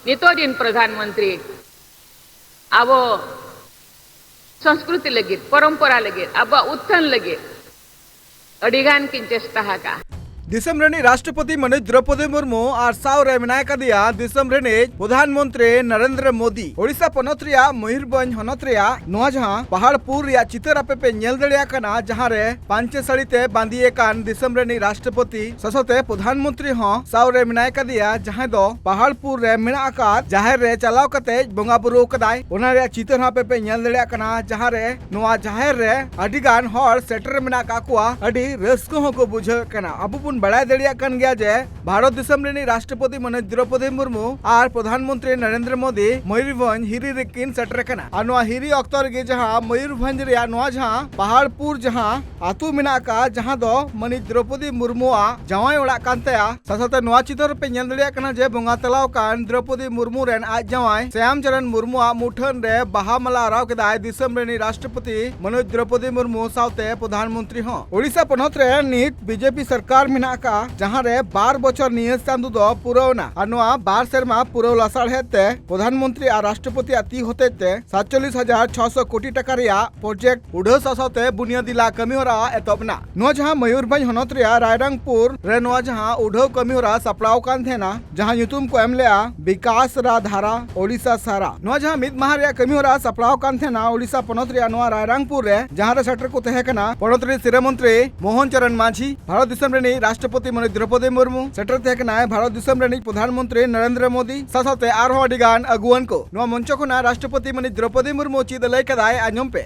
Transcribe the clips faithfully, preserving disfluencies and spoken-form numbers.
ᱱᱤᱛᱚᱜ ᱨᱤᱱ ᱯᱨᱚᱫᱷᱟᱱ ᱢᱚᱱᱛᱨᱤ ᱟᱵᱚ ᱥᱚᱝᱥᱠᱨᱤᱛᱤ ᱞᱟᱹᱜᱤᱫ, ᱯᱚᱨᱚᱢᱯᱚᱨᱟ ᱞᱟᱹᱜᱤᱫ, ᱟᱵᱚᱣᱟᱜ ᱩᱛᱛᱷᱟᱱ ᱞᱟᱹᱜᱤᱫ ᱟᱹᱰᱤ ᱜᱟᱱ ᱠᱤᱱ ᱪᱮᱥᱴᱟ ᱟᱠᱟᱫᱼᱟ᱾ ᱫᱤᱥᱚᱢ ᱨᱤᱱᱤᱡ ᱨᱟᱥᱴᱨᱚᱯᱚᱛᱤ ᱢᱟᱹᱱᱤᱡ ᱫᱨᱚᱯᱚᱫᱤ ᱢᱩᱨᱢᱩ ᱟᱨ ᱥᱟᱶ ᱨᱮ ᱢᱮᱱᱟᱭ ᱠᱟᱫᱮᱭᱟ ᱫᱤᱥᱚᱢ ᱨᱤᱱᱤᱡ ᱯᱨᱚᱫᱷᱟᱱ ᱢᱚᱱᱛᱨᱤ ᱱᱚᱨᱮᱱᱫᱨᱚ ᱢᱳᱫᱤ᱾ ᱳᱰᱤᱥᱟ ᱯᱚᱱᱚᱛ ᱨᱮᱭᱟᱜ ᱢᱚᱭᱩᱨᱵᱷᱚᱸᱡᱽ ᱦᱚᱱᱚᱛ ᱨᱮᱭᱟᱜ ᱱᱚᱣᱟ ᱡᱟᱦᱟᱸ ᱯᱟᱦᱟᱲᱯᱩᱨ ᱨᱮᱭᱟᱜ ᱪᱤᱛᱟᱹᱨ ᱟᱯᱮ ᱯᱮ ᱧᱮᱞ ᱫᱟᱲᱮᱭᱟᱜ ᱠᱟᱱᱟ, ᱡᱟᱦᱟᱸ ᱨᱮ ᱯᱟᱧᱪᱮ ᱥᱟᱹᱲᱤ ᱛᱮ ᱵᱟᱸᱫᱤ ᱟᱠᱟᱱ ᱫᱤᱥᱚᱢ ᱨᱤᱱᱤᱡ ᱨᱟᱥᱴᱨᱚᱯᱚᱛᱤ ᱥᱟᱶᱛᱮ ᱯᱨᱚᱫᱷᱟᱱ ᱢᱚᱱᱛᱨᱤ ᱦᱚᱸ ᱥᱟᱶ ᱨᱮ ᱢᱮᱱᱟᱭ ᱠᱟᱫᱮᱭᱟ, ᱡᱟᱦᱟᱸᱭ ᱫᱚ ᱯᱟᱦᱟᱲᱯᱩᱨ ᱨᱮ ᱢᱮᱱᱟᱜ ᱟᱠᱟᱫ ᱡᱟᱦᱮᱨ ᱨᱮ ᱪᱟᱞᱟᱣ ᱠᱟᱛᱮ ᱵᱚᱸᱜᱟ ᱵᱩᱨᱩ ᱠᱟᱫᱟᱭ᱾ ᱚᱱᱟ ᱨᱮᱭᱟᱜ ᱪᱤᱛᱟᱹᱨ ᱦᱚᱸ ᱟᱯᱮ ᱯᱮ ᱧᱮᱞ ᱫᱟᱲᱮᱭᱟᱜ ᱠᱟᱱᱟ, ᱡᱟᱦᱟᱸ ᱨᱮ ᱱᱚᱣᱟ ᱡᱟᱦᱮᱨ ᱨᱮ ᱟᱹᱰᱤ ᱜᱟᱱ ᱦᱚᱲ ᱥᱮᱴᱮᱨ ᱢᱮᱱᱟᱜ ᱟᱠᱟᱫ ᱠᱚᱣᱟ, ᱟᱹᱰᱤ ᱨᱟᱹᱥᱠᱟᱹ ᱦᱚᱸᱠᱚ ᱵᱩᱡᱷᱟᱹᱣᱮᱫ ᱠᱟᱱᱟ᱾ ᱟᱵᱚ ᱵᱚᱱ ᱵᱟᱲᱟᱭ ᱫᱟᱲᱮᱭᱟᱜ ᱠᱟᱱ ᱜᱮᱭᱟ ᱡᱮ ᱵᱷᱟᱨᱚᱛ ᱫᱤᱥᱚᱢ ᱨᱤᱱᱤᱡ ᱨᱟᱥᱴᱨᱚᱯᱚᱛᱤ ᱢᱟᱹᱱᱤᱡ ᱫᱨᱚᱯᱚᱫᱤ ᱢᱩᱨᱢᱩ ᱟᱨ ᱯᱨᱚᱫᱷᱟᱱ ᱢᱚᱱᱛᱨᱤ ᱱᱚᱨᱮᱱᱫᱨᱚ ᱢᱳᱫᱤ ᱢᱚᱭᱩᱨᱵᱷᱚᱸᱡᱽ ᱦᱤᱨᱤ ᱨᱮᱠᱤᱱ ᱥᱮᱴᱮᱨ ᱟᱠᱟᱱᱟ᱾ ᱟᱨ ᱱᱚᱣᱟ ᱦᱤᱨᱤ ᱚᱠᱛᱚ ᱨᱮᱜᱮ ᱡᱟᱦᱟᱸ ᱢᱚᱭᱩᱨᱵᱷᱚᱸᱡᱽ ᱨᱮᱭᱟᱜ ᱱᱚᱣᱟ ᱡᱟᱦᱟᱸ ᱯᱟᱦᱟᱲᱯᱩᱨ ᱡᱟᱦᱟᱸ ᱟᱹᱛᱩ ᱢᱮᱱᱟᱜ ᱟᱠᱟᱫ, ᱡᱟᱦᱟᱸ ᱫᱚ ᱢᱟᱹᱱᱤᱡ ᱫᱨᱚᱯᱚᱫᱤ ᱢᱩᱨᱢᱩᱣᱟᱜ ᱡᱟᱶᱟᱭ ᱚᱲᱟᱜ ᱠᱟᱱ ᱛᱟᱭᱟ, ᱥᱟᱶ ᱥᱟᱶᱛᱮ ᱱᱚᱣᱟ ᱪᱤᱛᱟᱹᱨ ᱨᱮᱯᱮ ᱧᱮᱞ ᱫᱟᱲᱮᱭᱟᱜ ᱠᱟᱱᱟ ᱡᱮ ᱵᱚᱸᱜᱟ ᱛᱟᱞᱟᱣ ᱟᱠᱟᱱ ᱫᱨᱚᱯᱚᱫᱤ ᱢᱩᱨᱢᱩ ᱨᱮᱱ ᱟᱡ ᱡᱟᱶᱟᱭ ᱥᱭᱟᱢ ᱪᱚᱨᱚᱱ ᱢᱩᱨᱢᱩᱣᱟᱜ ᱢᱩᱴᱷᱟᱹᱱ ᱨᱮ ᱵᱟᱦᱟ ᱢᱟᱞᱟ ᱟᱨᱟᱣ ᱠᱮᱫᱟᱭ ᱫᱤᱥᱚᱢ ᱨᱤᱱᱤᱡ ᱨᱟᱥᱴᱨᱚᱯᱚᱛᱤ ᱢᱟᱹᱱᱤᱡ ᱫᱨᱚᱯᱚᱫᱤ ᱢᱩᱨᱢᱩ ᱥᱟᱶᱛᱮ ᱯᱨᱚᱫᱷᱟᱱ ᱢᱚᱱᱛᱨᱤ ᱦᱚᱸ᱾ ᱳᱰᱤᱥᱟ ᱯᱚᱱᱚᱛ ᱨᱮ ᱱᱤᱛ ᱵᱤᱡᱮᱯᱤ ᱥᱚᱨᱠᱟᱨ ᱢᱮᱱᱟᱜ ᱟᱠᱟᱫᱼᱟ, ᱡᱟᱦᱟᱸ ᱨᱮ ᱵᱟᱨ ᱵᱚᱪᱷᱚᱨ ᱱᱤᱭᱟᱹ ᱪᱟᱸᱫᱚ ᱫᱚ ᱯᱩᱨᱟᱹᱣ ᱮᱱᱟ᱾ ᱟᱨ ᱱᱚᱣᱟ ᱵᱟᱨ ᱥᱮᱨᱢᱟ ᱯᱩᱨᱟᱹᱣ ᱞᱟᱥᱟᱲᱦᱮᱫ ᱛᱮ ᱯᱨᱚᱫᱷᱟᱱ ᱢᱚᱱᱛᱨᱤ ᱟᱨ ᱨᱟᱥᱴᱨᱚᱯᱚᱛᱤ ᱟᱜ ᱛᱤ ᱦᱚᱛᱮᱡ ᱛᱮ ᱥᱟᱛᱪᱚᱞᱞᱤᱥ ᱦᱟᱡᱟᱨ ᱪᱷᱚᱥᱚ ᱠᱳᱴᱤ ᱴᱟᱠᱟ ᱨᱮᱭᱟᱜ ᱯᱨᱚᱡᱮᱠᱴ ᱩᱰᱷᱟᱹᱣ ᱥᱟᱶ ᱥᱟᱶᱛᱮ ᱵᱩᱱᱤᱭᱟᱹᱫᱤ ᱞᱟ ᱠᱟᱹᱢᱤ ᱦᱚᱨᱟ ᱮᱛᱚᱦᱚᱵ ᱮᱱᱟ᱾ ᱱᱚᱣᱟ ᱡᱟᱦᱟᱸ ᱢᱚᱭᱩᱨᱵᱷᱚᱸᱡᱽ ᱦᱚᱱᱚᱛ ᱨᱮᱭᱟᱜ ᱨᱟᱭᱨᱟᱝᱯᱩᱨ ᱨᱮ ᱱᱚᱣᱟ ᱡᱟᱦᱟᱸ ᱩᱰᱷᱟᱹᱣ ᱠᱟᱹᱢᱤ ᱦᱚᱨᱟ ᱥᱟᱯᱲᱟᱣ ᱠᱟᱱ ᱛᱟᱦᱮᱱᱟ, ᱡᱟᱦᱟᱸ ᱧᱩᱛᱩᱢ ᱠᱚ ᱮᱢ ᱞᱮᱜᱼᱟ ᱵᱤᱠᱟᱥ ᱨᱟ ᱫᱷᱟᱨᱟ ᱳᱰᱤᱥᱟ ᱥᱟᱨᱟ᱾ ᱱᱚᱣᱟ ᱡᱟᱦᱟᱸ ᱢᱤᱫ ᱢᱟᱦᱟ ᱨᱮᱭᱟᱜ ᱠᱟᱹᱢᱤ ᱦᱚᱨᱟ ᱥᱟᱯᱲᱟᱣ ᱠᱟᱱ ᱛᱟᱦᱮᱱᱟ ᱳᱰᱤᱥᱟ ᱯᱚᱱᱚᱛ ᱨᱮᱭᱟᱜ ᱱᱚᱣᱟ ᱨᱟᱭᱨᱟᱝᱯᱩᱨ ᱨᱮ, ᱡᱟᱦᱟᱸ ᱨᱮ ᱥᱮᱴᱮᱨ ᱠᱚ ᱛᱟᱦᱮᱸ ᱠᱟᱱᱟ ᱯᱚᱱᱚᱛ ᱨᱤᱱᱤᱡ ᱥᱤᱨᱟᱹ ᱢᱚᱱᱛᱨᱤ ᱢᱳᱦᱚᱱ ᱪᱚᱨᱚᱱ ᱢᱟᱹᱡᱷᱤ, ᱵᱷᱟᱨᱚᱛ ᱫᱤᱥᱚᱢ ᱨᱤᱱᱤᱡ ᱨᱟᱥᱴᱨᱚᱯᱚᱛᱤ ᱢᱟᱹᱱᱤᱡ ᱫᱨᱚᱯᱚᱫᱤ ᱢᱩᱨᱢᱩ, ᱥᱮᱴᱮᱨ ᱛᱟᱦᱮᱸ ᱠᱟᱱᱟᱭ ᱵᱷᱟᱨᱚᱛ ᱫᱤᱥᱚᱢ ᱨᱤᱱᱤᱡ ᱯᱨᱚᱫᱷᱟᱱ ᱢᱚᱱᱛᱨᱤ ᱱᱚᱨᱮᱱᱫᱨᱚ ᱢᱳᱫᱤ, ᱥᱟᱶ ᱥᱟᱶᱛᱮ ᱟᱨᱦᱚᱸ ᱟᱹᱰᱤ ᱜᱟᱱ ᱟᱹᱜᱩᱣᱟᱹᱱ ᱠᱚ᱾ ᱱᱚᱣᱟ ᱢᱚᱧᱪᱚ ᱠᱷᱚᱱᱟᱜ ᱨᱟᱥᱴᱨᱚᱯᱚᱛᱤ ᱢᱟᱹᱱᱤᱡ ᱫᱨᱚᱯᱚᱫᱤ ᱢᱩᱨᱢᱩ ᱪᱮᱫ ᱮ ᱞᱟᱹᱭ ᱠᱟᱫᱟᱭ, ᱟᱸᱡᱚᱢ ᱯᱮ᱾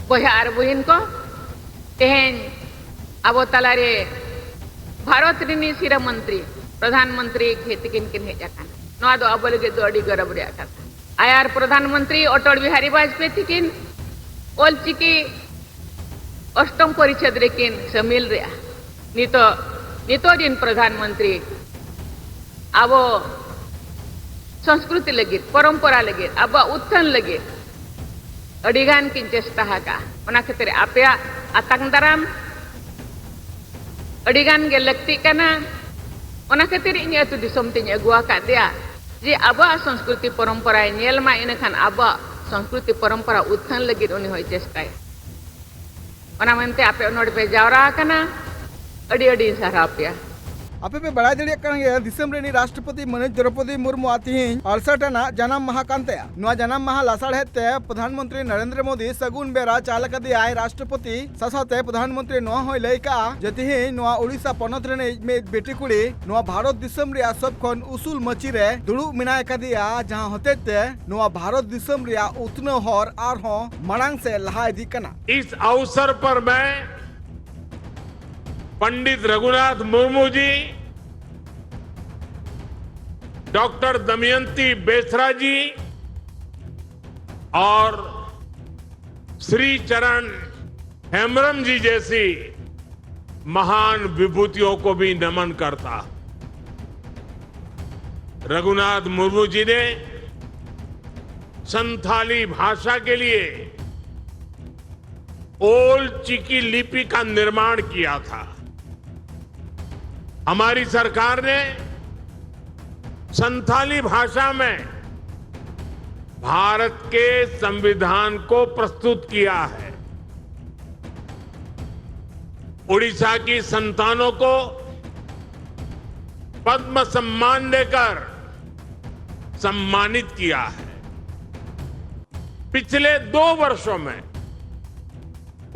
ᱵᱚᱭᱦᱟ ᱟᱨ ᱵᱩᱦᱤᱱ ᱠᱚ, ᱛᱮᱦᱮᱧ ᱟᱵᱚ ᱛᱟᱞᱟᱨᱮ ᱵᱷᱟᱨᱚᱛ ᱨᱤᱱᱤᱡ ᱥᱤᱨᱟᱹ ᱢᱚᱱᱛᱨᱤ, ᱯᱨᱚᱫᱷᱟᱱ ᱢᱚᱱᱛᱨᱤ ᱜᱮ ᱛᱤᱠᱤᱱ ᱠᱤᱱ ᱦᱮᱡ ᱟᱠᱟᱱᱟ᱾ ᱱᱚᱣᱟ ᱫᱚ ᱟᱵᱚ ᱞᱟᱹᱜᱤᱫ ᱫᱚ ᱟᱹᱰᱤ ᱜᱚᱨᱚᱵᱽ ᱨᱮᱭᱟᱜ ᱠᱟᱛᱷᱟ᱾ ᱟᱭᱟᱨ ᱯᱨᱚᱫᱷᱟᱱ ᱢᱚᱱᱛᱨᱤ ᱚᱴᱚᱞ ᱵᱤᱦᱟᱨᱤ ᱵᱟᱡᱽᱯᱮᱭᱤ ᱛᱤᱠᱤᱱ ᱚᱞ ᱪᱤᱠᱤ ᱚᱥᱴᱚᱢ ᱯᱚᱨᱤᱪᱷᱮᱫ ᱨᱮᱠᱤᱱ ᱥᱟᱹᱢᱤᱞ ᱨᱮᱭᱟᱜ᱾ ᱱᱤᱛᱚᱜ, ᱱᱤᱛᱚᱜ ᱨᱤᱱ ᱯᱨᱚᱫᱷᱟᱱ ᱢᱚᱱᱛᱨᱤ ᱟᱵᱚ ᱥᱚᱝᱥᱠᱨᱤᱛᱤ ᱞᱟᱹᱜᱤᱫ, ᱯᱚᱨᱚᱢᱯᱚᱨᱟ ᱞᱟᱹᱜᱤᱫ, ᱟᱵᱚᱣᱟᱜ ᱩᱛᱛᱷᱟᱱ ᱞᱟᱹᱜᱤᱫ ᱟᱹᱰᱤ ᱜᱟᱱ ᱠᱤᱱ ᱪᱮᱥᱴᱟ ᱟᱠᱟᱫᱼᱟ᱾ ᱚᱱᱟ ᱠᱷᱟᱹᱛᱤᱨ ᱟᱯᱮᱭᱟᱜ ᱟᱛᱟᱝ ᱫᱟᱨᱟᱢ ᱟᱹᱰᱤ ᱜᱟᱱ ᱜᱮ ᱞᱟᱹᱠᱛᱤᱜ ᱠᱟᱱᱟ᱾ ᱚᱱᱟ ᱠᱷᱟᱹᱛᱤᱨ ᱤᱧ ᱟᱹᱛᱩ ᱫᱤᱥᱚᱢ ᱛᱤᱧ ᱟᱹᱜᱩ ᱟᱠᱟᱫᱮᱭᱟ, ᱡᱮ ᱟᱵᱚᱣᱟᱜ ᱥᱚᱝᱥᱠᱨᱤᱛᱤ ᱯᱚᱨᱚᱢᱯᱚᱨᱟᱭ ᱧᱮᱞ ᱢᱟ, ᱤᱱᱟᱹᱠᱷᱟᱱ ᱟᱵᱚᱣᱟᱜ ᱥᱚᱝᱥᱠᱨᱤᱛᱤ ᱯᱚᱨᱚᱢᱯᱚᱨᱟ ᱩᱛᱷᱱᱟᱹᱱ ᱞᱟᱹᱜᱤᱫ ᱩᱱᱤ ᱦᱚᱸᱭ ᱪᱮᱥᱴᱟᱭᱟ᱾ ᱚᱱᱟ ᱢᱮᱱᱛᱮ ᱟᱯᱮ ᱱᱚᱰᱮ ᱯᱮ ᱡᱟᱣᱨᱟ ᱟᱠᱟᱱᱟ, ᱟᱹᱰᱤ ᱟᱹᱰᱤᱧ ᱥᱟᱨᱦᱟᱣ ᱯᱮᱭᱟ᱾ ᱟᱯᱮ ᱯᱮ ᱵᱟᱲᱟᱭ ᱫᱟᱲᱮᱭᱟᱜ ᱠᱟᱱ ᱜᱮᱭᱟ, ᱫᱤᱥᱚᱢ ᱨᱤᱱᱤᱡ ᱨᱟᱥᱴᱨᱚᱯᱚᱛᱤ ᱢᱟᱹᱱᱤᱡ ᱫᱨᱚᱯᱚᱫᱤ ᱢᱩᱨᱢᱩᱣᱟᱜ ᱛᱤᱦᱤᱧ ᱟᱲᱥᱟᱴ ᱟᱱᱟᱜ ᱡᱟᱱᱟᱢ ᱢᱟᱦᱟ ᱠᱟᱱ ᱛᱟᱭᱟ᱾ ᱱᱚᱣᱟ ᱡᱟᱱᱟᱢ ᱢᱟᱦᱟ ᱞᱟᱥᱟᱲᱦᱮᱫ ᱛᱮ ᱯᱨᱚᱫᱷᱟᱱ ᱢᱚᱱᱛᱨᱤ ᱱᱚᱨᱮᱱᱫᱨᱚ ᱢᱳᱫᱤ ᱥᱟᱹᱜᱩᱱ ᱵᱮᱨᱟ ᱪᱟᱞ ᱟᱠᱟᱫᱮᱭᱟᱭ ᱨᱟᱥᱴᱨᱚᱯᱚᱛᱤ᱾ ᱥᱟᱶᱥᱟᱶᱛᱮ ᱯᱨᱚᱫᱷᱟᱱ ᱢᱚᱱᱛᱨᱤ ᱱᱚᱣᱟ ᱦᱚᱸᱭ ᱞᱟᱹᱭ ᱠᱟᱜᱼᱟ ᱡᱮ ᱛᱤᱦᱤᱧ ᱱᱚᱣᱟ ᱳᱰᱤᱥᱟ ᱯᱚᱱᱚᱛ ᱨᱤᱱᱤᱡ ᱢᱤᱫ ᱵᱤᱴᱤ ᱠᱩᱲᱤ ᱱᱚᱣᱟ ᱵᱷᱟᱨᱚᱛ ᱫᱤᱥᱚᱢ ᱨᱮᱭᱟᱜ ᱥᱚᱵ ᱠᱷᱚᱱ ᱩᱥᱩᱞ ᱢᱟᱹᱪᱤ ᱨᱮ ᱫᱩᱲᱩᱵ ᱢᱮᱱᱟᱭ ᱟᱠᱟᱫᱮᱭᱟ, ᱡᱟᱦᱟᱸ ᱦᱚᱛᱮᱡ ᱛᱮ ᱱᱚᱣᱟ ᱵᱷᱟᱨᱚᱛ ᱫᱤᱥᱚᱢ ᱨᱮᱭᱟᱜ ᱩᱛᱱᱟᱹᱣ ᱦᱚᱨ ᱟᱨᱦᱚᱸ ᱢᱟᱲᱟᱝ ᱥᱮᱫ ᱞᱟᱦᱟ ᱤᱫᱤᱜ ᱠᱟᱱᱟ᱾ इस अवसर पर मैं पंडित रघुनाथ मुर्मू जी, डॉक्टर दमयंती बेसरा जी और श्री चरण हेम्ब्रम जी जैसी महान विभूतियों को भी नमन करता हूं। रघुनाथ मुर्मू जी ने संथाली भाषा के लिए ओल्ड चिकी लिपि का निर्माण किया था। हमारी सरकार ने संथाली भाषा में भारत के संविधान को प्रस्तुत किया है। उड़ीसा की संतानों को पद्म सम्मान देकर सम्मानित किया है। पिछले दो वर्षों में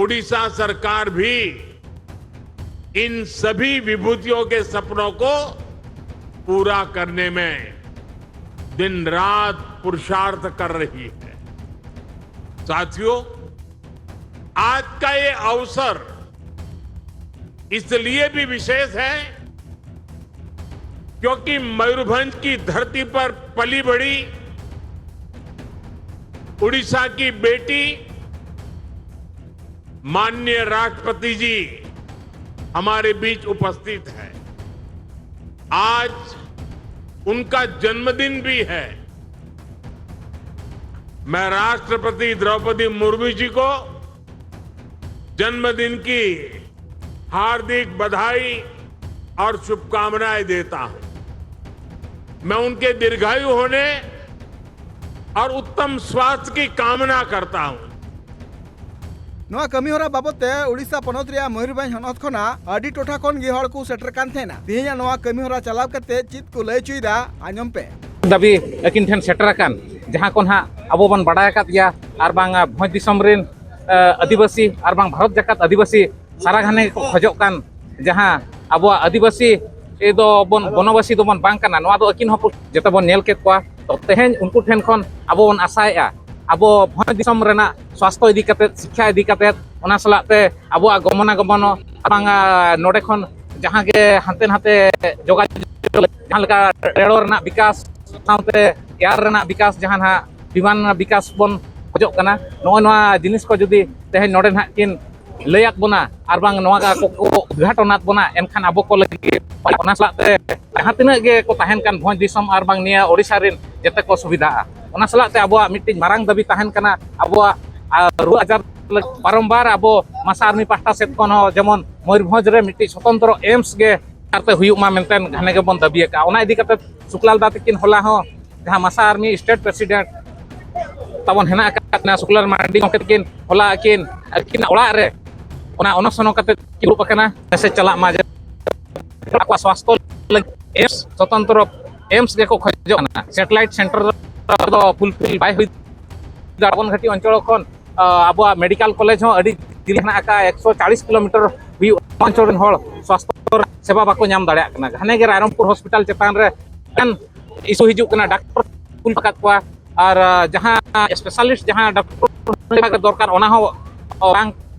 उड़ीसा सरकार भी इन सभी विभूतियों के सपनों को पूरा करने में दिन रात पुरुषार्थ कर रही है। साथियों, आज का ये अवसर इसलिए भी विशेष है क्योंकि मयूरभंज की धरती पर पली बढ़ी उड़ीसा की बेटी माननीय राष्ट्रपति जी हमारे बीच उपस्थित हैं। आज उनका जन्मदिन भी है। मैं राष्ट्रपति द्रौपदी मुर्मू जी को जन्मदिन की हार्दिक बधाई और शुभकामनाएं देता हूं। मैं उनके दीर्घायु होने और उत्तम स्वास्थ्य की कामना करता हूं। ᱱᱚᱣᱟ ᱠᱟᱹᱢᱤᱦᱚᱨᱟ ᱵᱟᱵᱚᱫ ᱛᱮ ᱩᱲᱤᱥᱥᱟ ᱯᱚᱱᱚᱛ ᱨᱮᱭᱟᱜ ᱢᱚᱭᱩᱨᱵᱷᱚᱸᱡᱽ ᱦᱚᱱᱚᱛ ᱠᱷᱚᱱᱟᱜ ᱟᱹᱰᱤ ᱴᱚᱴᱷᱟ ᱠᱷᱚᱱ ᱜᱮ ᱦᱚᱲ ᱠᱚ ᱥᱮᱴᱮᱨ ᱠᱟᱱ ᱛᱟᱦᱮᱱᱟ᱾ ᱛᱮᱦᱮᱧᱟᱜ ᱱᱚᱣᱟ ᱠᱟᱹᱢᱤᱦᱚᱨᱟ ᱪᱟᱞᱟᱣ ᱠᱟᱛᱮ ᱪᱮᱫ ᱠᱚ ᱞᱟᱹᱭ ᱦᱚᱪᱚᱭᱮᱫᱟ, ᱟᱸᱡᱚᱢ ᱯᱮ᱾ ᱫᱟᱹᱵᱤ ᱟᱹᱠᱤᱱ ᱴᱷᱮᱱ ᱥᱮᱴᱮᱨ ᱟᱠᱟᱱ, ᱡᱟᱦᱟᱸ ᱠᱚ ᱱᱟᱦᱟᱜ ᱟᱵᱚ ᱵᱚᱱ ᱵᱟᱰᱟᱭ ᱟᱠᱟᱫ ᱜᱮᱭᱟ, ᱟᱨ ᱵᱟᱝ ᱵᱷᱚᱸᱡᱽ ᱫᱤᱥᱚᱢ ᱨᱮᱱ ᱟᱹᱫᱤᱵᱟᱹᱥᱤ ᱟᱨ ᱵᱟᱝ ᱵᱷᱟᱨᱚᱛ ᱡᱟᱠᱟᱛ ᱟᱹᱫᱤᱵᱟᱹᱥᱤ ᱥᱟᱨᱟ ᱜᱷᱟᱱᱮ ᱠᱚ ᱠᱷᱚᱡᱚᱜ ᱠᱟᱱ, ᱡᱟᱦᱟᱸ ᱟᱵᱚᱣᱟᱜ ᱟᱹᱫᱤᱵᱟᱹᱥᱤ ᱫᱚ ᱵᱚᱱ ᱵᱚᱱᱚᱵᱟᱥᱤ ᱫᱚᱵᱚᱱ ᱵᱟᱝ ᱠᱟᱱᱟ, ᱱᱚᱣᱟ ᱫᱚ ᱟᱹᱠᱤᱱ ᱦᱚᱸ ᱡᱚᱛᱚ ᱵᱚᱱ ᱧᱮᱞ ᱠᱮᱫ ᱠᱚᱣᱟ᱾ ᱛᱚ ᱛᱮᱦᱮᱧ ᱩᱱᱠᱩ ᱴᱷᱮᱱ ᱠᱷᱚᱱ ᱟᱵᱚ ᱵᱚᱱ ᱟᱥᱟᱭᱮᱫᱼᱟ, ᱟᱵᱚ ᱵᱷᱚᱸᱡᱽ ᱫᱤᱥᱚᱢ ᱨᱮᱱᱟᱜ ᱥᱟᱥᱛᱷᱚ ᱤᱫᱤ ᱠᱟᱛᱮ, ᱥᱤᱠᱠᱷᱟ ᱤᱫᱤ ᱠᱟᱛᱮ, ᱚᱱᱟ ᱥᱟᱞᱟᱜ ᱛᱮ ᱟᱵᱚᱣᱟᱜ ᱜᱚᱢᱚᱱᱟᱜᱚᱢᱚᱱ ᱵᱟᱝ ᱱᱚᱰᱮ ᱠᱷᱚᱱ ᱡᱟᱦᱟᱸ ᱜᱮ ᱦᱟᱱᱛᱮ ᱱᱟᱛᱮ ᱡᱳᱜᱟᱡᱳᱜ, ᱡᱟᱦᱟᱸ ᱞᱮᱠᱟ ᱨᱮᱞ ᱨᱮᱱᱟᱜ ᱵᱤᱠᱟᱥ, ᱥᱟᱶᱛᱮ ᱮᱭᱟᱨ ᱨᱮᱱᱟᱜ ᱵᱤᱠᱟᱥ, ᱡᱟᱦᱟᱸ ᱱᱟᱦᱟᱜ ᱵᱤᱢᱟᱱ ᱨᱮᱱᱟᱜ ᱵᱤᱠᱟᱥ ᱵᱚᱱ ᱠᱷᱚᱡᱚᱜ ᱠᱟᱱᱟ, ᱱᱚᱜᱼᱚᱭ ᱱᱚᱣᱟ ᱡᱤᱱᱤᱥ ᱠᱚ ᱡᱩᱫᱤ ᱛᱮᱦᱮᱧ ᱱᱚᱰᱮ ᱱᱟᱦᱟᱜ ᱠᱤᱱ ᱞᱟᱹᱭᱟᱫ ᱵᱚᱱᱟ ᱟᱨ ᱵᱟᱝ ᱱᱚᱣᱟ ᱠᱚ ᱩᱫᱽᱜᱷᱟᱴᱚᱱᱟᱫ ᱵᱚᱱᱟ, ᱮᱱᱠᱷᱟᱱ ᱟᱵᱚ ᱠᱚ ᱞᱟᱹᱜᱤᱫ, ᱚᱱᱟ ᱥᱟᱞᱟᱜ ᱛᱮ ᱡᱟᱦᱟᱸ ᱛᱤᱱᱟᱹᱜ ᱜᱮ ᱠᱚ ᱛᱟᱦᱮᱱ ᱠᱟᱱ ᱵᱷᱚᱸᱡᱽ ᱫᱤᱥᱚᱢ ᱟᱨ ᱵᱟᱝ ᱱᱤᱭᱟᱹ ᱳᱰᱤᱥᱟ ᱨᱮᱱ, ᱡᱮᱛᱮ ᱠᱚ ᱥᱩᱵᱤᱫᱷᱟᱜᱼᱟ᱾ ᱚᱱᱟ ᱥᱟᱞᱟᱜ ᱛᱮ ᱟᱵᱚᱣᱟᱜ ᱢᱤᱫᱴᱤᱡ ᱢᱟᱨᱟᱝ ᱫᱟᱹᱵᱤ ᱛᱟᱦᱮᱱ ᱠᱟᱱᱟ, ᱟᱵᱚᱣᱟᱜ ᱨᱩᱣᱟᱹ ᱟᱡᱟᱨ ᱵᱟᱨᱚᱢᱵᱟᱨ ᱟᱵᱚ ᱢᱟᱥᱟ ᱟᱨᱢᱤ ᱯᱟᱦᱴᱟ ᱥᱮᱫ ᱠᱷᱚᱱ ᱦᱚᱸ ᱡᱮᱢᱚᱱ ᱢᱚᱭᱩᱨᱵᱷᱚᱸᱡᱽ ᱨᱮ ᱢᱤᱫᱴᱤᱡ ᱥᱚᱛᱚᱱᱛᱨᱚ ᱮᱢᱥ ᱜᱮ ᱛᱮᱭᱟᱨ ᱦᱩᱭᱩᱜ ᱢᱟ ᱢᱮᱱᱛᱮ ᱜᱷᱟᱱᱮ ᱜᱮᱵᱚᱱ ᱫᱟᱹᱵᱤ ᱟᱠᱟᱫᱼᱟ᱾ ᱚᱱᱟ ᱤᱫᱤ ᱠᱟᱛᱮ ᱥᱩᱠᱞᱟᱞ ᱫᱟ ᱛᱟᱹᱠᱤᱱ ᱦᱚᱞᱟ ᱦᱚᱸ ᱡᱟᱦᱟᱸ ᱢᱟᱥᱟ ᱟᱨᱢᱤ ᱥᱴᱮᱴ ᱯᱨᱮᱥᱤᱰᱮᱱᱴ ᱛᱟᱵᱚᱱ ᱦᱮᱱᱟᱜ ᱟᱠᱟᱫ ᱠᱤᱱᱟ ᱥᱩᱠᱞᱟᱞ ᱢᱟᱨᱰᱤ ᱜᱚᱢᱠᱮ ᱛᱟᱹᱠᱤᱱ ᱦᱚᱞᱟ ᱟᱹᱠᱤᱱ ᱟᱹᱠᱤᱱᱟᱜ ᱚᱲᱟᱜ ᱨᱮ ᱚᱱᱟ ᱚᱱᱚᱥᱚᱱ ᱠᱟᱛᱮ ᱫᱩᱲᱩᱵ ᱟᱠᱟᱱᱟ᱾ ᱢᱮᱥᱮᱡᱽ ᱪᱟᱞᱟᱜ ᱢᱟ ᱡᱮ ᱟᱠᱚᱣᱟᱜ ᱥᱟᱥᱛᱷᱚ ᱞᱟᱹᱜᱤᱫ ᱮᱢᱥ, ᱥᱚᱛᱚᱱᱛᱨᱚ ᱮᱢᱥ ᱜᱮᱠᱚ ᱠᱷᱚᱡᱚᱜ ᱠᱟᱱᱟ᱾ ᱥᱮᱴᱮᱞᱟᱭᱤᱴ ᱥᱮᱱᱴᱟᱨ ᱫᱚ ᱯᱷᱩᱞᱯᱷᱤᱞ ᱵᱟᱭ ᱦᱩᱭ ᱫᱟᱲᱮᱭᱟᱜ ᱠᱟᱱᱟ᱾ ᱜᱷᱟᱴᱤ ᱚᱧᱪᱚᱞ ᱠᱷᱚᱱ ᱟᱵᱚᱣᱟᱜ ᱢᱮᱰᱤᱠᱟᱞ ᱠᱚᱞᱮᱡᱽ ᱦᱚᱸ ᱟᱹᱰᱤ ᱡᱤᱞᱤᱧ ᱦᱮᱱᱟᱜ ᱟᱠᱟᱫᱼᱟ, ᱮᱠᱥᱚ ᱪᱟᱞᱤᱥ ᱠᱤᱞᱳᱢᱤᱴᱟᱨ ᱦᱩᱭᱩᱜᱼᱟ᱾ ᱚᱧᱪᱚᱞ ᱨᱮᱱ ᱦᱚᱲ ᱥᱟᱥᱛᱷᱚ ᱥᱮᱵᱟ ᱵᱟᱠᱚ ᱧᱟᱢ ᱫᱟᱲᱮᱭᱟᱜ ᱠᱟᱱᱟ᱾ ᱜᱷᱟᱱᱮ ᱜᱮ ᱨᱟᱭᱨᱚᱝᱯᱩᱨ ᱦᱚᱥᱯᱤᱴᱟᱞ ᱪᱮᱛᱟᱱ ᱨᱮ ᱤᱥᱩ ᱦᱤᱡᱩᱜ ᱠᱟᱱᱟ, ᱰᱟᱠᱛᱚᱨ ᱠᱩᱞ ᱟᱠᱟᱫ ᱠᱚᱣᱟ᱾ ᱟᱨ ᱡᱟᱦᱟᱸ ᱥᱯᱮᱥᱟᱞᱤᱥᱴ ᱡᱟᱦᱟᱸ ᱰᱟᱠᱛᱚᱨ ᱫᱚᱨᱠᱟᱨ, ᱚᱱᱟ ᱦᱚᱸ ᱵᱟᱝ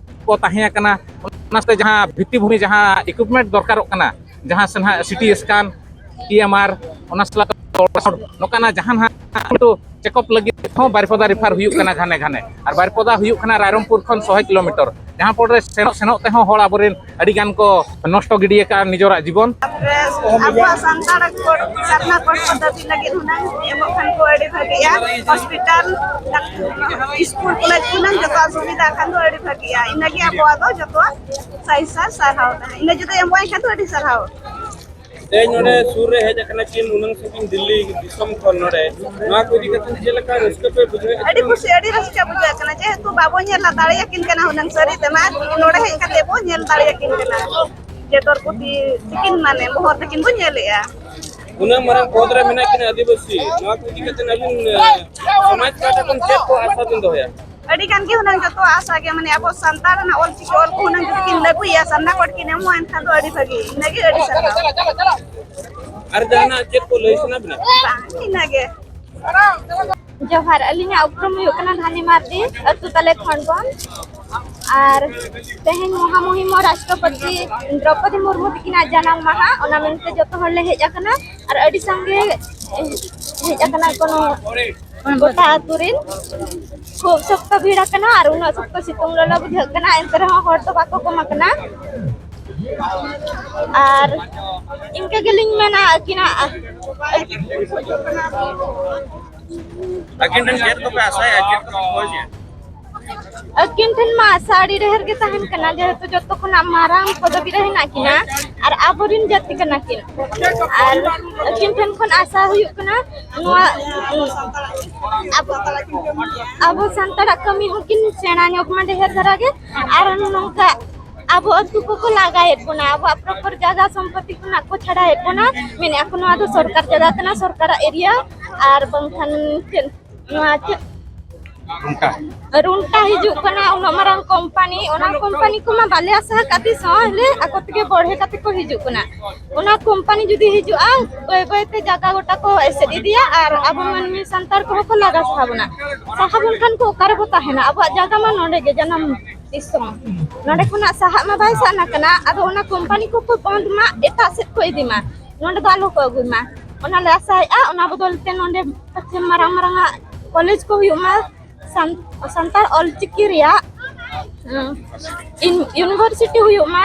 ᱠᱚ ᱛᱟᱦᱮᱸ ᱠᱟᱱᱟ᱾ ᱚᱱᱟ ᱥᱟᱶᱛᱮ ᱡᱟᱦᱟᱸ ᱵᱷᱤᱛᱛᱤᱵᱷᱩᱢᱤ, ᱡᱟᱦᱟᱸ ᱤᱠᱩᱭᱤᱯᱢᱮᱱᱴ ᱫᱚᱨᱠᱟᱨᱚᱜ ᱠᱟᱱᱟ, ᱡᱟᱦᱟᱸ ᱥᱮ ᱱᱟᱦᱟᱜ ᱥᱤᱴᱤ ᱥᱠᱮᱱ, ᱴᱤ ᱮᱢ ᱟᱨ, ᱚᱱᱟ ᱥᱟᱞᱟᱜ ᱱᱚᱝᱠᱟᱱᱟᱜ ᱡᱟᱦᱟᱸ ᱱᱟᱦᱟᱜ ᱠᱤᱱᱛᱩ ᱪᱮᱠᱟᱯ ᱞᱟᱹᱜᱤᱫ ᱦᱚᱸ ᱵᱟᱨᱤᱯᱚᱫᱟ ᱨᱮᱯᱷᱟᱨ ᱦᱩᱭᱩᱜ ᱠᱟᱱᱟ ᱜᱷᱟᱱᱮ ᱜᱷᱟᱱᱮ᱾ ᱟᱨ ᱵᱟᱨᱤᱯᱚᱫᱟ ᱦᱩᱭᱩᱜ ᱠᱟᱱᱟ ᱨᱟᱭᱨᱚᱝᱯᱩᱨ ᱠᱷᱚᱱ ᱥᱚᱭ ᱠᱤᱞᱳᱢᱤᱴᱟᱨ, ᱡᱟᱦᱟᱸ ᱯᱚᱨᱮ ᱥᱮᱱᱚᱜ ᱥᱮᱱᱚᱜ ᱛᱮᱦᱚᱸ ᱦᱚᱲ ᱟᱵᱚᱨᱮᱱ ᱟᱹᱰᱤ ᱜᱟᱱ ᱠᱚ ᱱᱚᱥᱴᱚ ᱜᱤᱰᱤ ᱟᱠᱟᱫᱼᱟ ᱱᱤᱡᱮᱨᱟᱜ ᱡᱤᱵᱚᱱ᱾ ᱛᱟᱨᱯᱚᱨᱮ ᱟᱵᱚᱣᱟᱜ ᱥᱟᱱᱛᱟᱲ ᱠᱳᱰ, ᱥᱟᱨᱱᱟ ᱠᱳᱰ ᱠᱚ ᱫᱟᱹᱵᱤ ᱞᱟᱹᱜᱤᱫ ᱦᱩᱱᱟᱹᱝ ᱮᱢᱚᱜ ᱠᱷᱟᱱ ᱠᱚ ᱟᱹᱰᱤ ᱵᱷᱟᱹᱜᱤᱜᱼᱟ᱾ ᱦᱚᱥᱯᱤᱴᱟᱞ, ᱥᱠᱩᱞ, ᱠᱚᱞᱮᱡᱽ ᱦᱩᱱᱟᱹᱝ ᱡᱚᱛᱚᱣᱟᱜ ᱥᱩᱵᱤᱫᱷᱟ ᱠᱷᱟᱱ ᱫᱚ ᱟᱹᱰᱤ ᱵᱷᱟᱹᱜᱤᱜᱼᱟ᱾ ᱤᱱᱟᱹᱜᱮ ᱟᱵᱚᱣᱟᱜ ᱫᱚ ᱡᱚᱛᱚᱣᱟᱜ ᱥᱟᱭ ᱥᱟᱭ ᱥᱟᱨᱦᱟᱣ ᱛᱟᱦᱮᱸ᱾ ᱤᱱᱟᱹ ᱡᱩᱫᱤ ᱮᱢᱚᱜ ᱟᱭ ᱠᱷᱟᱱ ᱫᱚ ᱟᱹᱰᱤ ᱥᱟᱨᱦᱟᱣ᱾ ᱛᱮᱦᱮᱧ ᱱᱚᱰᱮ ᱥᱩᱨ ᱨᱮ ᱦᱮᱡ ᱟᱠᱟᱱᱟ ᱠᱤᱱ ᱩᱱᱟᱹᱝ ᱥᱟᱺᱜᱤᱧ ᱫᱤᱞᱞᱤ ᱫᱤᱥᱚᱢ ᱠᱷᱚᱱ ᱱᱚᱰᱮ, ᱱᱚᱣᱟ ᱠᱚ ᱤᱫᱤ ᱠᱟᱛᱮ ᱪᱮᱫ ᱞᱮᱠᱟ ᱨᱟᱹᱥᱠᱟᱹ ᱯᱮ ᱵᱩᱡᱷᱟᱹᱣᱮᱫ ᱟᱹᱰᱤ ᱠᱟᱱᱟ? ᱠᱩᱥᱤ, ᱟᱹᱰᱤ ᱨᱟᱹᱥᱠᱟᱹ ᱵᱩᱡᱷᱟᱹᱜ ᱠᱟᱱᱟ, ᱡᱮᱦᱮᱛᱩ ᱵᱟᱵᱚ ᱧᱮᱞ ᱫᱟᱲᱮᱭᱟᱠᱤᱱ ᱠᱟᱱᱟ ᱦᱩᱱᱟᱹᱝ, ᱥᱟᱹᱨᱤ ᱛᱮᱢᱟ ᱱᱚᱰᱮ ᱦᱮᱡ ᱠᱟᱛᱮ ᱵᱚ ᱧᱮᱞ ᱫᱟᱲᱮᱭᱟᱠᱤᱱ ᱠᱟᱱᱟ ᱡᱮ ᱫᱨᱚᱯᱚᱫᱤ ᱛᱤᱠᱤᱱ, ᱢᱟᱱᱮ ᱵᱚᱦᱚᱨ ᱛᱟᱹᱠᱤᱱ ᱵᱚ ᱧᱮᱞᱮᱜᱼᱟ᱾ ᱩᱱᱟᱹᱜ ᱢᱟᱨᱟᱝ ᱯᱚᱫᱽ ᱨᱮ ᱢᱮᱱᱟᱜ ᱠᱤᱱᱟ ᱟᱹᱫᱤᱵᱟᱹᱥᱤ, ᱱᱚᱣᱟ ᱠᱚ ᱤᱫᱤ ᱠᱟᱛᱮ ᱟᱹᱵᱤᱱ, ᱮ, ᱥᱚᱢᱟᱡᱽ ᱯᱟᱦᱴᱟ ᱠᱷᱚᱱ ᱪᱮᱫ ᱠᱚ ᱟᱥᱟ ᱵᱤᱱ ᱫᱚᱦᱚᱭᱟ? ᱟᱹᱰᱤ ᱜᱟᱱ ᱜᱮ ᱦᱩᱱᱟᱹᱝ ᱡᱚᱛᱚᱣᱟᱜ ᱟᱥᱟ ᱜᱮ, ᱢᱟᱱᱮ ᱟᱵᱚ ᱥᱟᱱᱛᱟᱲ ᱨᱮᱱᱟᱜ ᱚᱞ ᱪᱤᱠᱤ ᱚᱞ ᱠᱚ ᱦᱩᱱᱟᱹᱝ ᱡᱩᱫᱤ ᱠᱤᱱ ᱞᱟᱹᱜᱩᱭᱟ, ᱥᱟᱨᱱᱟ ᱠᱳᱰ ᱠᱤᱱ ᱮᱢᱚᱜᱼᱟ, ᱮᱱᱠᱷᱟᱱ ᱫᱚ ᱟᱹᱰᱤ ᱵᱷᱟᱹᱜᱤ, ᱤᱱᱟᱹᱜᱮ ᱟᱹᱰᱤ ᱥᱟᱨᱦᱟᱣ᱾ ᱟᱨ ᱡᱟᱦᱟᱱᱟᱜ ᱪᱮᱫ ᱠᱚ ᱞᱟᱹᱭ ᱥᱟᱱᱟ ᱵᱤᱱᱟ? ᱵᱟᱝ, ᱤᱱᱟᱹᱜᱮ᱾ ᱡᱚᱦᱟᱨ, ᱟᱹᱞᱤᱧᱟᱜ ᱩᱯᱨᱩᱢ ᱦᱩᱭᱩᱜ ᱠᱟᱱᱟ ᱫᱷᱟᱱᱤ ᱢᱟᱨᱰᱤ, ᱟᱹᱛᱩ ᱛᱟᱞᱮ ᱠᱷᱚᱸᱰᱵᱚᱱ᱾ ᱟᱨ ᱛᱮᱦᱮᱧ ᱢᱚᱦᱟᱢᱩᱦᱤᱢ ᱨᱟᱥᱴᱨᱚᱯᱚᱛᱤ ᱫᱨᱚᱯᱚᱫᱤ ᱢᱩᱨᱢᱩ ᱛᱟᱹᱠᱤᱱᱟᱜ ᱡᱟᱱᱟᱢ ᱢᱟᱦᱟ, ᱚᱱᱟ ᱢᱮᱱᱛᱮ ᱡᱚᱛᱚ ᱦᱚᱲ ᱞᱮ ᱦᱮᱡ ᱟᱠᱟᱱᱟ᱾ ᱟᱨ ᱟᱹᱰᱤ ᱥᱟᱸᱜᱮ ᱦᱮᱡ ᱟᱠᱟᱱᱟ ᱠᱚ ᱱᱚᱣᱟ ᱜᱚᱴᱟ ᱟᱹᱛᱩ ᱨᱮᱱ᱾ ᱠᱷᱩᱵ ᱥᱚᱠᱛᱚ ᱵᱷᱤᱲ ᱟᱠᱟᱱᱟ ᱟᱨ ᱩᱱᱟᱹᱜ ᱥᱚᱠᱛᱚ ᱥᱤᱛᱩᱝ ᱞᱚᱞᱚ ᱵᱩᱡᱷᱟᱹᱜ ᱠᱟᱱᱟ, ᱮᱱᱛᱮ ᱨᱮᱦᱚᱸ ᱦᱚᱲ ᱫᱚ ᱵᱟᱠᱚ ᱠᱚᱢ ᱟᱠᱟᱱᱟ᱾ ᱟᱨ ᱤᱱᱠᱟᱹ ᱜᱮᱞᱤᱧ ᱢᱮᱱᱟ ᱟᱹᱠᱤᱱᱟᱜ ᱟᱹᱠᱤᱱ ᱴᱷᱮᱱ ᱪᱮᱫ ᱠᱚᱯᱮ ᱟᱥᱟᱭᱟ, ᱪᱮᱫ ᱠᱚᱯᱮ ᱠᱷᱚᱡᱮᱜᱼᱟ? ᱟᱹᱠᱤᱱ ᱴᱷᱮᱱ ᱢᱟ ᱟᱥᱟ ᱟᱹᱰᱤ ᱰᱷᱮᱨ ᱜᱮ ᱛᱟᱦᱮᱱ ᱠᱟᱱᱟ, ᱡᱮᱦᱮᱛᱩ ᱡᱚᱛᱚ ᱠᱷᱚᱱᱟᱜ ᱢᱟᱨᱟᱝ ᱯᱚᱫᱚᱵᱤ ᱨᱮ ᱦᱮᱱᱟᱜ ᱠᱤᱱᱟ ᱟᱨ ᱟᱵᱚᱨᱤᱱ ᱡᱟᱹᱛᱤ ᱠᱟᱱᱟ ᱠᱤᱱ᱾ ᱟᱨ ᱟᱹᱠᱤᱱ ᱴᱷᱮᱱ ᱠᱷᱚᱱ ᱟᱥᱟ ᱦᱩᱭᱩᱜ ᱠᱟᱱᱟ ᱱᱚᱣᱟ ᱟᱵᱚ, ᱟᱵᱚ ᱥᱟᱱᱛᱟᱲᱟᱜ ᱠᱟᱹᱢᱤ ᱦᱚᱸᱠᱤᱱ ᱥᱮᱬᱟ ᱧᱚᱜ ᱢᱟ ᱰᱷᱮᱨ ᱫᱷᱟᱨᱟ ᱜᱮ, ᱟᱨ ᱱᱚᱝᱠᱟ ᱟᱵᱚ ᱟᱹᱛᱩ ᱠᱚᱠᱚ ᱞᱟᱜᱟᱭᱮᱫ ᱵᱚᱱᱟ, ᱟᱵᱚᱣᱟᱜ ᱯᱨᱚᱯᱚᱨ ᱡᱟᱭᱜᱟ ᱥᱚᱢᱯᱚᱛᱤ ᱠᱷᱚᱱᱟᱜ ᱠᱚ ᱪᱷᱟᱰᱟᱭᱮᱫ ᱵᱚᱱᱟ, ᱢᱮᱱᱮᱫᱼᱟ ᱠᱚ ᱱᱚᱣᱟ ᱫᱚ ᱥᱚᱨᱠᱟᱨ ᱡᱟᱭᱜᱟ ᱠᱟᱱᱟ, ᱥᱚᱨᱠᱟᱨᱟᱜ ᱮᱨᱤᱭᱟ, ᱟᱨ ᱵᱟᱝᱠᱷᱟᱱ ᱪᱮᱫ ᱱᱚᱣᱟ ᱪᱮᱫ ᱨᱩᱱᱴᱟ ᱦᱤᱡᱩᱜ ᱠᱟᱱᱟ, ᱩᱱᱟᱹᱜ ᱢᱟᱨᱟᱝ ᱠᱳᱢᱯᱟᱱᱤ, ᱚᱱᱟ ᱠᱳᱢᱯᱟᱱᱤ ᱠᱚᱢᱟ ᱵᱟᱞᱮ ᱟᱥᱟ ᱟᱠᱟᱫ ᱛᱤᱥ ᱦᱚᱸ, ᱦᱮᱞᱮ ᱟᱠᱚ ᱛᱮᱜᱮ ᱵᱚᱲᱦᱮ ᱠᱟᱛᱮ ᱠᱚ ᱦᱤᱡᱩᱜ ᱠᱟᱱᱟ᱾ ᱚᱱᱟ ᱠᱳᱢᱯᱟᱱᱤ ᱡᱩᱫᱤ ᱦᱤᱡᱩᱜᱼᱟ, ᱵᱟᱹᱭ ᱵᱟᱹᱭ ᱛᱮ ᱡᱟᱭᱜᱟ ᱜᱚᱴᱟ ᱠᱚ ᱮᱥᱮᱫ ᱤᱫᱤᱭᱟ ᱟᱨ ᱟᱵᱚ ᱢᱟᱹᱱᱢᱤ ᱥᱟᱱᱛᱟᱲ ᱠᱚᱦᱚᱸ ᱠᱚ ᱞᱟᱜᱟ ᱥᱟᱦᱟ ᱵᱚᱱᱟ᱾ ᱥᱟᱦᱟ ᱵᱚᱱ ᱠᱷᱟᱱ ᱠᱚ ᱚᱠᱟ ᱨᱮᱵᱚ ᱛᱟᱦᱮᱱᱟ? ᱟᱵᱚᱣᱟᱜ ᱡᱟᱭᱜᱟ ᱢᱟ ᱱᱚᱰᱮ ᱜᱮ, ᱡᱟᱱᱟᱢ ᱫᱤᱥᱚᱢ᱾ ᱱᱚᱰᱮ ᱠᱷᱚᱱᱟᱜ ᱥᱟᱦᱟᱜ ᱢᱟ ᱵᱟᱭ ᱥᱟᱱᱟ ᱠᱟᱱᱟ, ᱟᱫᱚ ᱚᱱᱟ ᱠᱳᱢᱯᱟᱱᱤ ᱠᱚᱠᱚ ᱵᱚᱱᱫ ᱢᱟ, ᱮᱴᱟᱜ ᱥᱮᱫ ᱠᱚ ᱤᱫᱤ ᱢᱟ, ᱱᱚᱰᱮ ᱫᱚ ᱟᱞᱚ ᱠᱚ ᱟᱹᱜᱩᱭ ᱢᱟ᱾ ᱚᱱᱟᱞᱮ ᱟᱥᱟᱭᱮᱫᱼᱟ᱾ ᱚᱱᱟ ᱵᱚᱫᱚᱞ ᱛᱮ ᱱᱚᱰᱮ ᱯᱟᱪᱷᱮ ᱢᱟᱨᱟᱝ ᱢᱟᱨᱟᱝ ᱟᱜ ᱠᱚᱞᱮᱡᱽ ᱠᱚ ᱦᱩᱭᱩᱜ ᱢᱟ, ᱥᱟᱱ-, ᱥᱟᱱᱛᱟᱲ ᱚᱞᱪᱤᱠᱤ ᱨᱮᱭᱟᱜ, ᱩᱸ, ᱤᱱ-, ᱤᱭᱩᱱᱤᱵᱷᱟᱨᱥᱤᱴᱤ ᱦᱩᱭᱩᱜ ᱢᱟ,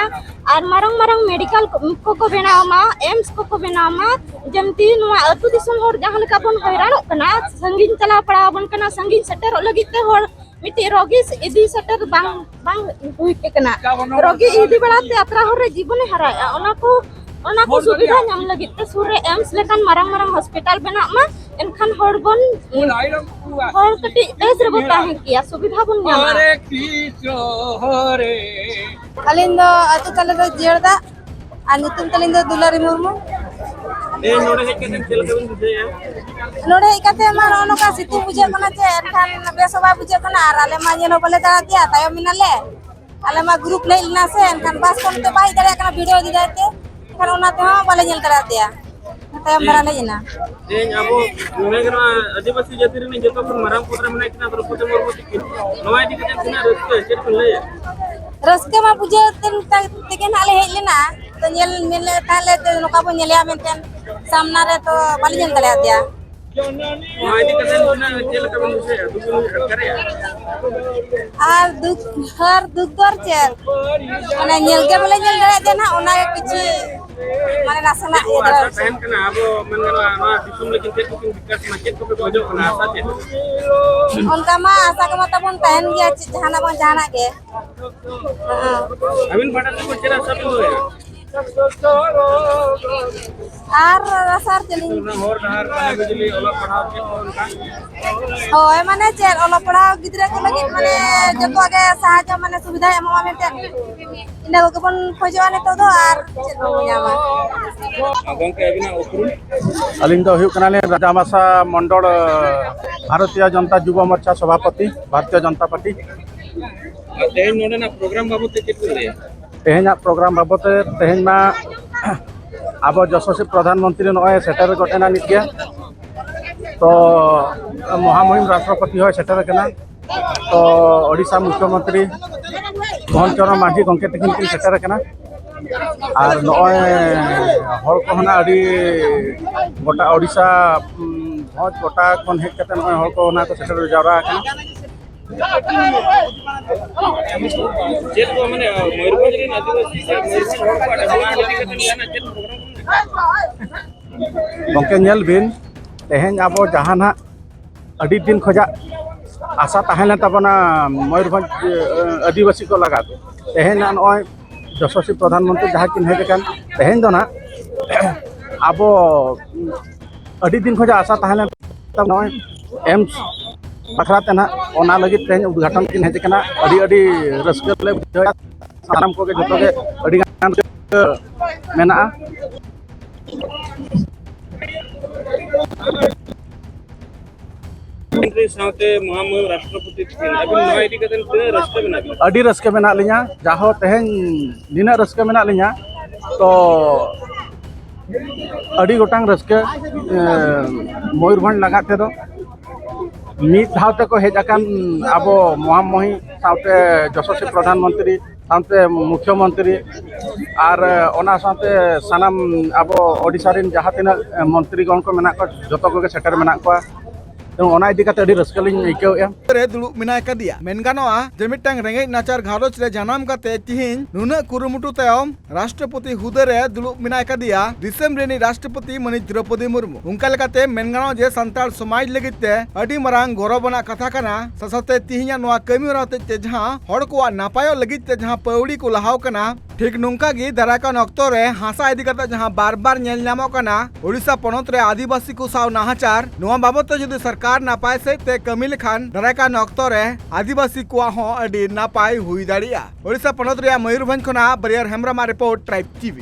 ᱟᱨ ᱢᱟᱨᱟᱝ ᱢᱟᱨᱟᱝ ᱢᱮᱰᱤᱠᱟᱞ ᱠᱚ, ᱠᱚᱠᱚ ᱵᱮᱱᱟᱣ ᱢᱟ, ᱮᱢᱥ ᱠᱚᱠᱚ ᱵᱮᱱᱟᱣ ᱢᱟ᱾ ᱡᱮᱢᱛᱤ ᱱᱚᱣᱟ ᱟᱹᱛᱩ ᱫᱤᱥᱚᱢ ᱦᱚᱲ ᱡᱟᱦᱟᱸ ᱞᱮᱠᱟ ᱵᱚᱱ ᱦᱚᱭᱨᱟᱱᱚᱜ ᱠᱟᱱᱟ, ᱥᱟᱺᱜᱤᱧ ᱪᱟᱞᱟᱣ ᱯᱟᱲᱟᱣ ᱟᱵᱚᱱ ᱠᱟᱱᱟ, ᱥᱟᱺᱜᱤᱧ ᱥᱮᱴᱮᱨᱚᱜ ᱞᱟᱹᱜᱤᱫ ᱛᱮ ᱦᱚᱲ ᱢᱤᱫᱴᱤᱡ ᱨᱳᱜᱤ ᱤᱫᱤ ᱥᱮᱴᱮᱨ ᱵᱟᱝ, ᱵᱟᱝ ᱦᱩᱭ ᱠᱟᱱᱟ᱾ ᱨᱳᱜᱤ ᱤᱫᱤ ᱵᱟᱲᱟᱛᱮ ᱟᱛᱨᱟ ᱦᱚᱨ ᱨᱮ ᱡᱤᱵᱚᱱᱮ ᱦᱟᱨᱟᱭᱮᱫᱼᱟ᱾ ᱚᱱᱟ ᱠᱚ, ᱚᱱᱟ ᱠᱚ ᱥᱩᱵᱤᱫᱷᱟ ᱧᱟᱢ ᱞᱟᱹᱜᱤᱫ ᱛᱮ ᱥᱩᱨ ᱨᱮ ᱮᱢᱥ ᱞᱮᱠᱟᱱ ᱢᱟᱨᱟᱝ ᱢᱟᱨᱟᱝ ᱦᱚᱥᱯᱤᱴᱟᱞ ᱵᱮᱱᱟᱜ ᱢᱟ, ᱮᱱᱠᱷᱟᱱ ᱦᱚᱲ ᱵᱚᱱ, ᱦᱚᱲ ᱠᱟᱹᱴᱤᱡ ᱵᱮᱥ ᱨᱮᱵᱚ ᱛᱟᱦᱮᱸ ᱠᱮᱭᱟ, ᱥᱩᱵᱤᱫᱷᱟ ᱵᱚᱱ ᱧᱟᱢᱟ᱾ ᱟᱹᱞᱤᱧ ᱫᱚ ᱟᱹᱛᱩ ᱛᱟᱞᱮ ᱫᱚ ᱡᱤᱭᱟᱹᱲ ᱫᱟᱜ, ᱟᱨ ᱧᱩᱛᱩᱢ ᱛᱟᱹᱞᱤᱧ ᱫᱚ ᱫᱩᱞᱟᱹᱨᱤ ᱢᱩᱨᱢᱩ᱾ ᱛᱮᱦᱮᱧ ᱱᱚᱰᱮ ᱦᱮᱡ ᱠᱟᱛᱮ ᱪᱮᱫ ᱞᱮᱠᱟ ᱵᱤᱱ ᱵᱩᱡᱷᱟᱹᱣᱮᱫᱼᱟ? ᱱᱚᱰᱮ ᱦᱮᱡ ᱠᱟᱛᱮ ᱢᱟ ᱱᱚᱜᱼᱚ ᱱᱚᱝᱠᱟ ᱥᱤᱛᱩᱝ ᱵᱩᱡᱷᱟᱹᱜ ᱠᱟᱱᱟ ᱪᱮ, ᱮᱱᱠᱷᱟᱱ ᱵᱮᱥ ᱦᱚᱸ ᱵᱟᱭ ᱵᱩᱡᱷᱟᱹᱜ ᱠᱟᱱᱟ, ᱟᱨ ᱟᱞᱮ ᱢᱟ ᱧᱮᱞ ᱦᱚᱸ ᱵᱟᱞᱮ ᱫᱟᱲᱮᱭᱟᱜ ᱜᱮᱭᱟ, ᱛᱟᱭᱚᱢ ᱮᱱᱟᱞᱮ᱾ ᱟᱞᱮ ᱢᱟ ᱜᱨᱩᱯ ᱞᱮ ᱦᱮᱡ ᱞᱮᱱᱟ ᱥᱮ, ᱮᱱᱠᱷᱟᱱ ᱵᱟᱥ ᱠᱚ ᱱᱤᱛᱚᱜ ᱵᱟᱭ ᱦᱮᱡ ᱫᱟᱲᱮᱭᱟᱜ ᱠᱟᱱᱟ, ᱵᱷᱤᱲ ᱤᱫᱤ ᱫᱟᱭ ᱛᱮ, ᱮᱱᱠᱷᱟᱱ ᱚᱱᱟ ᱛᱮᱦᱚᱸ ᱵᱟᱞᱮ ᱧᱮᱞ ᱫᱟᱲᱮᱭᱟᱫᱮᱭᱟ, ᱛᱟᱭᱚᱢ ᱫᱷᱟᱨᱟ ᱞᱮ ᱦᱮᱡ ᱮᱱᱟ᱾ ᱛᱮᱦᱮᱧ ᱟᱵᱚ ᱱᱚᱰᱮ ᱜᱮ ᱱᱚᱣᱟ ᱟᱹᱫᱤᱵᱟᱹᱥᱤ ᱡᱟᱹᱛᱤ ᱨᱤᱱᱤᱡ ᱡᱚᱛᱚ ᱠᱷᱚᱱ ᱢᱟᱨᱟᱝ ᱯᱚᱫᱽ ᱨᱮ ᱢᱮᱱᱟᱭ ᱠᱟᱱᱟ ᱫᱨᱚᱯᱚᱫᱤ ᱢᱩᱨᱢᱩ ᱛᱤᱠᱤᱱ, ᱱᱚᱣᱟ ᱤᱫᱤ ᱠᱟᱛᱮ ᱛᱤᱱᱟᱹᱜ ᱨᱟᱹᱥᱠᱟᱹ, ᱪᱮᱫ ᱵᱤᱱ ᱞᱟᱹᱭᱟ? ᱨᱟᱹᱥᱠᱟᱹ ᱢᱟ ᱵᱩᱡᱷᱟᱹᱣ ᱛᱮ-, ᱛᱮᱜᱮ ᱱᱟᱦᱟᱜ ᱞᱮ ᱦᱮᱡ ᱞᱮᱱᱟ, ᱛᱚ ᱧᱮᱞ, ᱧᱮᱞ ᱞᱮᱫ ᱛᱟᱦᱮᱸ ᱞᱮ ᱛᱚ ᱱᱚᱝᱠᱟ ᱵᱚᱱ ᱧᱮᱞᱮᱭᱟ ᱢᱮᱱᱛᱮ, ᱥᱟᱢᱱᱟ ᱨᱮ ᱛᱚ ᱵᱟᱞᱮ ᱧᱮᱞ ᱫᱟᱲᱮᱭᱟᱫᱮᱭᱟ᱾ ᱱᱚᱣᱟ ᱤᱫᱤ ᱠᱟᱛᱮ ᱛᱤᱱᱟᱹᱜ ᱪᱮᱫ ᱞᱮᱠᱟ ᱵᱤᱱ ᱵᱩᱡᱷᱟᱹᱣᱮᱫᱼᱟ? ᱫᱩᱠ ᱵᱤᱱ ᱟᱴᱠᱟᱨᱮᱫᱼᱟ? ᱟᱨ ᱫᱩᱠ, ᱟᱨ ᱫᱩᱠ ᱫᱚ ᱟᱨ ᱪᱮᱫ? ᱢᱟᱱᱮ ᱧᱮᱞ ᱜᱮ ᱵᱚᱞᱮ ᱧᱮᱞ ᱫᱟᱲᱮᱭᱟᱜ ᱛᱮ ᱱᱟᱦᱟᱜ, ᱚᱱᱟ ᱜᱮ ᱠᱤᱪᱷᱩ ᱢᱟᱱᱮ ᱱᱟᱥᱮᱱᱟᱜ ᱪᱮᱫ ᱠᱚ ᱤᱭᱟᱹ ᱫᱷᱟᱨᱟ ᱟᱥᱟ ᱦᱚᱪᱚ᱾ ᱛᱟᱦᱮᱱ ᱠᱟᱱᱟ? ᱟᱵᱚ ᱢᱮᱱ ᱜᱟᱱᱚᱜᱼᱟ, ᱱᱚᱣᱟ ᱫᱤᱥᱚᱢ ᱞᱟᱹᱜᱤᱫ ᱪᱮᱫ ᱠᱚᱵᱤᱱ ᱵᱤᱠᱟᱥ ᱢᱟ, ᱪᱮᱫ ᱠᱚᱯᱮ ᱠᱷᱚᱡᱚᱜ ᱠᱟᱱᱟ, ᱟᱥᱟ ᱪᱮᱫ? ᱚᱱᱠᱟ ᱢᱟ ᱟᱥᱟ ᱠᱚᱢᱟ ᱛᱟᱵᱚᱱ ᱛᱟᱦᱮᱱ ᱜᱮᱭᱟ, ᱪᱮᱫ ᱡᱟᱦᱟᱱᱟᱜ ᱵᱟᱝ ᱡᱟᱦᱟᱱᱟᱜ ᱜᱮ᱾ ᱦᱮᱸ᱾ ᱟᱹᱵᱤᱱ ᱯᱟᱦᱴᱟ ᱥᱮᱫ ᱠᱷᱚᱱ ᱪᱮᱫ ᱟᱥᱟ ᱵᱤᱱ ᱫᱚᱦᱚᱭᱟ? ᱟᱨ ᱟᱥᱟ ᱟᱨ ᱪᱮᱫ ᱞᱤᱧ ᱚᱱᱟ ᱦᱚᱨ ᱰᱟᱦᱟᱨ, ᱯᱟᱱᱤ ᱵᱤᱡᱽᱞᱤ, ᱚᱞᱚᱜ ᱯᱟᱲᱦᱟᱣ, ᱪᱮᱫ ᱠᱚ ᱚᱱᱠᱟ? ᱦᱳᱭ, ᱢᱟᱱᱮ ᱪᱮᱫ, ᱚᱞᱚᱜ ᱯᱟᱲᱦᱟᱣ ᱜᱤᱫᱽᱨᱟᱹ ᱠᱚ ᱞᱟᱹᱜᱤᱫ ᱢᱟᱱᱮ ᱡᱚᱛᱚᱣᱟᱜ ᱜᱮ ᱥᱟᱦᱟᱡᱽᱡᱚ, ᱢᱟᱱᱮ ᱥᱩᱵᱤᱫᱷᱟᱭ ᱮᱢᱚᱜᱼᱟ ᱢᱮᱱᱛᱮ, ᱤᱱᱟᱹ ᱠᱚᱜᱮ ᱵᱚᱱ ᱠᱷᱚᱡᱚᱜᱼᱟ ᱱᱤᱛᱚᱜ ᱫᱚ, ᱟᱨ ᱪᱮᱫ ᱵᱚᱱ ᱧᱟᱢᱟ? ᱟᱨ ᱜᱚᱢᱠᱮ, ᱟᱹᱵᱤᱱᱟᱜ ᱩᱯᱨᱩᱢ? ᱟᱹᱞᱤᱧ ᱫᱚ ᱦᱩᱭᱩᱜ ᱠᱟᱱᱟᱞᱤᱧ ᱨᱟᱡᱟᱢᱟᱥᱟ ᱢᱚᱱᱰᱚᱞ, ᱵᱷᱟᱨᱚᱛᱤᱭᱚ ᱡᱚᱱᱛᱟ ᱡᱩᱵᱚ ᱢᱳᱨᱪᱟ ᱥᱚᱵᱷᱟᱯᱚᱛᱤ, ᱵᱷᱟᱨᱚᱛᱤᱭᱚ ᱡᱚᱱᱛᱟ ᱯᱟᱨᱴᱤ᱾ ᱟᱨ ᱛᱮᱦᱮᱧ ᱱᱚᱰᱮᱱᱟᱜ ᱯᱨᱳᱜᱨᱟᱢ ᱵᱟᱵᱚᱫ ᱛᱮ ᱪᱮᱫ ᱵᱤᱱ ᱞᱟᱹᱭᱟ? ᱛᱮᱦᱮᱧᱟᱜ ᱯᱨᱳᱜᱨᱟᱢ ᱵᱟᱵᱚᱫ ᱛᱮ, ᱛᱮᱦᱮᱧ ᱢᱟ ᱟᱵᱚ ᱡᱚᱥᱚᱥᱤ ᱯᱨᱚᱫᱷᱟᱱ ᱢᱚᱱᱛᱨᱤ ᱱᱚᱜᱼᱚᱭ ᱥᱮᱴᱮᱨ ᱜᱚᱫ ᱮᱱᱟ ᱱᱤᱛ ᱜᱮ᱾ ᱛᱚ ᱢᱚᱦᱟᱢᱩᱦᱤᱢ ᱨᱟᱥᱴᱨᱚᱯᱚᱛᱤ ᱦᱚᱸᱭ ᱥᱮᱴᱮᱨ ᱟᱠᱟᱱᱟ᱾ ᱛᱚ ᱳᱰᱤᱥᱟ ᱢᱩᱠᱷᱭᱚᱢᱚᱱᱛᱨᱤ ᱢᱳᱦᱚᱱ ᱪᱚᱨᱚᱬ ᱢᱟᱹᱡᱷᱤ ᱜᱚᱢᱠᱮ ᱛᱟᱹᱠᱤᱱ ᱠᱤᱱ ᱥᱮᱴᱮᱨ ᱟᱠᱟᱱᱟ᱾ ᱟᱨ ᱱᱚᱜᱼᱚᱭ ᱦᱚᱲ ᱠᱚᱦᱚᱸ ᱱᱟᱜ ᱟᱹᱰᱤ ᱜᱚᱴᱟ ᱳᱰᱤᱥᱟ, ᱩᱸ, ᱵᱷᱚᱸᱡᱽ ᱜᱚᱴᱟ ᱠᱷᱚᱱ ᱦᱮᱡ ᱠᱟᱛᱮ ᱱᱚᱜᱼᱚᱭ ᱦᱚᱲ ᱠᱚ ᱚᱱᱟ ᱠᱚ ᱥᱮᱴᱮᱨ ᱡᱟᱣᱨᱟ ᱟᱠᱟᱱᱟ᱾ ᱪᱮᱫ ᱠᱚ ᱢᱟᱱᱮ, ᱢᱚᱭᱩᱨᱵᱷᱚᱸᱡᱽ ᱨᱮᱱ ᱟᱹᱫᱤᱵᱟᱹᱥᱤ ᱥᱮ ᱢᱚᱭᱩᱨᱵᱷᱚᱸᱡᱽ ᱦᱚᱲ ᱠᱚᱣᱟᱜ development ᱤᱫᱤ ᱠᱟᱛᱮ ᱡᱟᱦᱟᱱᱟᱜ ᱪᱮᱫ program ᱠᱚ ᱢᱮᱱᱟᱜᱼᱟ? ᱜᱚᱢᱠᱮ, ᱧᱮᱞ ᱵᱤᱱ, ᱛᱮᱦᱮᱧ ᱟᱵᱚ ᱡᱟᱦᱟᱸ ᱱᱟᱜ ᱟᱹᱰᱤ ᱫᱤᱱ ᱠᱷᱚᱱᱟᱜ ᱟᱥᱟ ᱛᱟᱦᱮᱸ ᱞᱮᱱ ᱛᱟᱵᱚᱱᱟ ᱢᱚᱭᱩᱨᱵᱷᱚᱸᱡᱽ, ᱮ, ᱟᱹᱫᱤᱵᱟᱹᱥᱤ ᱠᱚ ᱞᱟᱜᱟᱫ, ᱛᱮᱦᱮᱧ ᱱᱟᱜ ᱱᱚᱜᱼᱚᱭ ᱡᱚᱥᱚᱥᱤ ᱯᱨᱚᱫᱷᱟᱱ ᱢᱚᱱᱛᱨᱤ ᱡᱟᱦᱟᱸ ᱠᱤᱱ ᱦᱮᱡ ᱟᱠᱟᱱ, ᱛᱮᱦᱮᱧ ᱫᱚ ᱱᱟᱜ ᱟᱵᱚ ᱟᱹᱰᱤ ᱫᱤᱱ ᱠᱷᱚᱱᱟᱜ ᱟᱥᱟ ᱛᱟᱦᱮᱸ ᱞᱮᱱ ᱛᱟᱵᱚᱱᱟ, ᱱᱚᱜᱼᱚᱭ ᱮᱢᱥ ᱵᱟᱠᱷᱨᱟ ᱛᱮ ᱱᱟᱜ, ᱚᱱᱟ ᱞᱟᱹᱜᱤᱫ ᱛᱮᱦᱮᱧ ᱩᱫᱽᱜᱷᱟᱴᱚᱱ ᱠᱤᱱ ᱦᱮᱡ ᱟᱠᱟᱱᱟ᱾ ᱟᱹᱰᱤ ᱟᱹᱰᱤ ᱨᱟᱹᱥᱠᱟᱹ ᱞᱮ ᱵᱩᱡᱷᱟᱹᱣᱮᱫᱟ᱾ ᱥᱟᱱᱟᱢ ᱠᱚᱜᱮ, ᱡᱚᱛᱚ ᱜᱮ ᱟᱹᱰᱤ ᱜᱟᱱ ᱨᱟᱹᱥᱠᱟᱹ ᱢᱮᱱᱟᱜᱼᱟ᱾ ᱢᱚᱱᱛᱨᱤ ᱥᱟᱶᱛᱮ ᱢᱚᱦᱟᱢᱚᱦᱩ ᱨᱟᱥᱴᱨᱚᱯᱚᱛᱤ ᱛᱤᱠᱤᱱ, ᱟᱹᱵᱤᱱ ᱱᱚᱣᱟ ᱤᱫᱤ ᱠᱟᱛᱮ ᱛᱤᱱᱟᱹᱜ ᱨᱟᱹᱥᱠᱟᱹ ᱢᱮᱱᱟᱜ ᱵᱤᱱᱟ? ᱟᱹᱰᱤ ᱨᱟᱹᱥᱠᱟᱹ ᱢᱮᱱᱟᱜ ᱞᱤᱧᱟ᱾ ᱡᱟᱦᱳ ᱛᱮᱦᱮᱧ ᱱᱤᱱᱟᱹᱜ ᱨᱟᱹᱥᱠᱟᱹ ᱢᱮᱱᱟᱜ ᱞᱤᱧᱟ, ᱛᱚ ᱟᱹᱰᱤ ᱜᱚᱴᱟᱝ ᱨᱟᱹᱥᱠᱟᱹ, ᱮ, ᱢᱚᱭᱩᱨᱵᱷᱚᱸᱡᱽ ᱞᱟᱜᱟᱫ ᱛᱮᱫᱚ᱾ ᱢᱤᱫ ᱫᱷᱟᱣ ᱛᱮᱠᱚ ᱦᱮᱡ ᱟᱠᱟᱱ ᱟᱵᱚ ᱢᱚᱦᱟᱢᱚᱦᱤ ᱥᱟᱶᱛᱮ ᱡᱚᱥᱚᱥᱤ ᱯᱨᱚᱫᱷᱟᱱ ᱢᱚᱱᱛᱨᱤ, ᱥᱟᱶᱛᱮ ᱢᱩᱠᱷᱭᱚ ᱢᱚᱱᱛᱨᱤ ᱟᱨ ᱚᱱᱟ ᱥᱟᱶᱛᱮ ᱥᱟᱱᱟᱢ ᱟᱵᱚ ᱳᱰᱤᱥᱟ ᱨᱮᱱ ᱡᱟᱦᱟᱸ ᱛᱤᱱᱟᱹᱜ ᱢᱚᱱᱛᱨᱤ ᱜᱚᱱ ᱠᱚ ᱢᱮᱱᱟᱜ ᱠᱚᱣᱟ, ᱡᱚᱛᱚ ᱠᱚᱜᱮ ᱥᱮᱴᱮᱨ ᱢᱮᱱᱟᱜ ᱠᱚᱣᱟ᱾ ᱛᱚ, ᱚᱱᱟ ᱤᱫᱤ ᱠᱟᱛᱮ ᱟᱹᱰᱤ ᱨᱟᱹᱥᱠᱟᱹ ᱞᱤᱧ ᱟᱹᱭᱠᱟᱹᱣᱮᱫᱼᱟ᱾ ᱨᱮ ᱫᱩᱲᱩᱵ ᱢᱮᱱᱟᱭ ᱠᱟᱫᱮᱭᱟ᱾ ᱢᱮᱱ ᱜᱟᱱᱚᱜᱼᱟ ᱡᱮ ᱢᱤᱫᱴᱟᱝ ᱨᱮᱸᱜᱮᱡ ᱱᱟᱪᱟᱨ ᱜᱷᱟᱨᱚᱸᱡᱽ ᱨᱮ ᱡᱟᱱᱟᱢ ᱠᱟᱛᱮ ᱛᱤᱦᱤᱧ ᱱᱩᱱᱟᱹᱜ ᱠᱩᱨᱩᱢᱩᱴᱩ ᱛᱟᱭᱚᱢ ᱨᱟᱥᱴᱨᱚᱯᱚᱛᱤ ᱦᱩᱫᱟᱹ ᱨᱮ ᱫᱩᱲᱩᱵ ᱢᱮᱱᱟᱭ ᱠᱟᱫᱮᱭᱟ ᱫᱤᱥᱚᱢ ᱨᱤᱱᱤᱡ ᱨᱟᱥᱴᱨᱚᱯᱚᱛᱤ ᱢᱟᱹᱱᱤᱡ ᱫᱨᱚᱯᱚᱫᱤ ᱢᱩᱨᱢᱩ᱾ ᱚᱱᱠᱟ ᱞᱮᱠᱟᱛᱮ ᱢᱮᱱ ᱜᱟᱱᱚᱜᱼᱟ ᱡᱮ ᱥᱟᱱᱛᱟᱲ ᱥᱚᱢᱟᱡᱽ ᱞᱟᱹᱜᱤᱫ ᱛᱮ ᱟᱹᱰᱤ ᱢᱟᱨᱟᱝ ᱜᱚᱨᱚᱵᱽ ᱟᱱᱟᱜ ᱠᱟᱛᱷᱟ ᱠᱟᱱᱟ᱾ ᱥᱟᱶᱛᱮ ᱛᱤᱦᱤᱧᱟᱜ ᱱᱚᱣᱟ ᱠᱟᱹᱢᱤ ᱦᱚᱨᱟ ᱦᱚᱛᱮᱡ ᱛᱮ ᱡᱟᱦᱟᱸ ᱦᱚᱲ ᱠᱚᱣᱟᱜ ᱱᱟᱯᱟᱭᱚᱜ ᱞᱟᱹᱜᱤᱫ ᱛᱮ ᱡᱟᱦᱟᱸ ᱯᱟᱹᱣᱲᱤ ᱠᱚ ᱞᱟᱦᱟᱣ ᱠᱟᱱᱟ, ᱴᱷᱤᱠ ᱱᱚᱝᱠᱟ ᱜᱮ ᱫᱟᱨᱟᱭ ᱠᱟᱱ ᱚᱠᱛᱚ ᱨᱮ ᱦᱟᱥᱟ ᱤᱫᱤ ᱠᱟᱛᱮ ᱡᱟᱦᱟᱸ ᱵᱟᱨ ᱵᱟᱨ ᱧᱮᱞ ᱧᱟᱢᱚᱜ ᱠᱟᱱᱟ, ᱳᱰᱤᱥᱟ ᱯᱚᱱᱚᱛ ᱨᱮ ᱟᱹᱫᱤᱵᱟᱹᱥᱤ ᱠᱚ ᱥᱟᱶ ᱱᱟᱦᱟᱪᱟᱨ, ᱱᱚᱣᱟ ᱵᱟᱵᱚᱫ ᱛᱮ ᱡᱩᱫᱤ ᱥᱚᱨᱠᱟᱨ ᱱᱟᱯᱟᱭ ᱥᱮᱫ ᱛᱮ ᱠᱟᱹᱢᱤ ᱞᱮᱠᱷᱟᱱ ᱫᱟᱨᱟᱭ ᱠᱟᱱ ᱚᱠᱛᱚ ᱨᱮ ᱟᱹᱫᱤᱵᱟᱹᱥᱤ ᱠᱚᱣᱟᱜ ᱦᱚᱸ ᱟᱹᱰᱤ ᱱᱟᱯᱟᱭ ᱦᱩᱭ ᱫᱟᱲᱮᱭᱟᱜᱼᱟ᱾ ᱳᱰᱤᱥᱟ ᱯᱚᱱᱚᱛ ᱨᱮᱭᱟᱜ ᱢᱚᱭᱩᱨᱵᱷᱚᱸᱡᱽ ᱠᱷᱚᱱᱟᱜ ᱵᱟᱨᱭᱟᱨ ᱦᱮᱢᱵᱨᱚᱢᱟᱜ ᱨᱤᱯᱳᱨᱴ, ᱴᱨᱟᱭᱤᱵᱽ ᱴᱤᱵᱷᱤ᱾